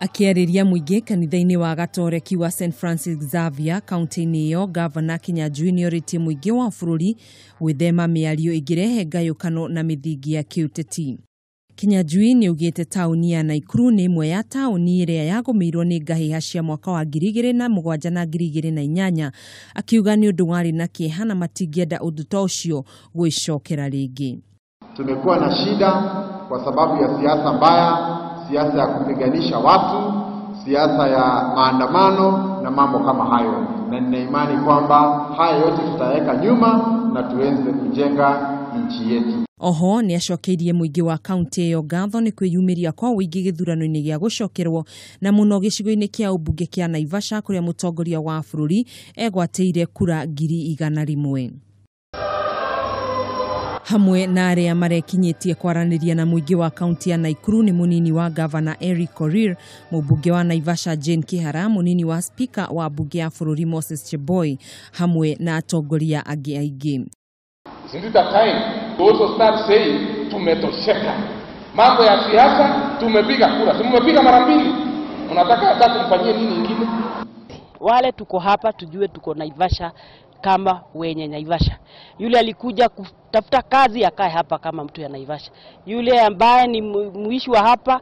Akĩarĩria mũingĩ kanitha-inĩ wa Gatoreki wa St Francis Xavier kaunti-inĩ ĩyo, Gavana Kinyanjui nĩorĩtie mũingĩ wa bũrũri gwĩthema mĩario ĩngĩrehe ngayũkano na mĩthingi ya kĩũteti. Kinyanjui nĩaugĩte taũni ya Naikuru nĩ ĩmwe ya taũni ĩrĩa yagũmĩirwo nĩ ngahĩha cia mwaka wa 2007 na 2008, akiuga nĩ ũndũ warĩ na kĩeha na matingĩenda ũndũ ta ũcio gwĩcokera rĩngĩ. Tumekuwa na shida kwa sababu ya siasa mbaya, siasa ya kupiganisha watu, siasa ya maandamano na mambo kama hayo, na nina imani kwamba haya yote tutaweka nyuma na tuweze kujenga nchi yetu. Oho nĩ acokeirie mũingĩ wa kaunti ĩyo ngatho nĩ kwĩyumĩria kwa ũingĩ gĩthurano-inĩ gĩa gũcokerwo na mũno gĩcigo-inĩ kĩa ũmbunge kĩa Naivasha kũrĩa mũtongoria wa bũrũri egwatĩire kura 100,000. Hamwe na arĩa marekinyĩtie kwaranĩria na mũingĩ wa kaunti ya Naikuru nĩ mũnini wa gavana Eric Korir, mũmbunge wa Naivasha Jane Kihara, mũnini wa spika wa mbunge ya bũrũri Moses Cheboi hamwe na atongoria angĩ aingĩ. Isn't it a time to also start saying tumetosheka? Mambo ya siasa tumepiga kura, si mmepiga mara mbili, mnataka hata tumfanyie nini ingine? Wale tuko hapa tujue tuko Naivasha kama wenye Naivasha. Yule alikuja kutafuta kazi akae hapa kama mtu ya Naivasha. Yule ambaye ni muishi wa hapa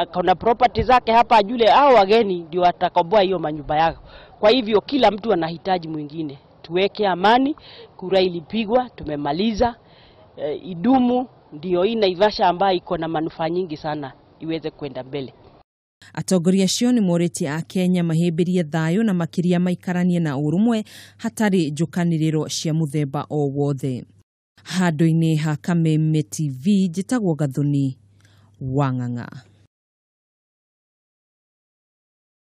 akona property zake hapa, ajule hao wageni ndio watakomboa hiyo manyumba yao. Kwa hivyo kila mtu anahitaji mwingine. Tuweke amani, kura ilipigwa, tumemaliza, idumu ndio hii Naivasha ambayo iko na manufaa nyingi sana iweze kwenda mbele. Atongoria acio nĩ morĩtie Akenya mahĩmbĩrie thayũ na makĩria maikaranie na ũrũmwe hatarĩ njũkanĩrĩro cia mũthemba o wothe. Handũ-inĩ ha Kameme TV njĩtagwo Gathoni Wang'ang'a.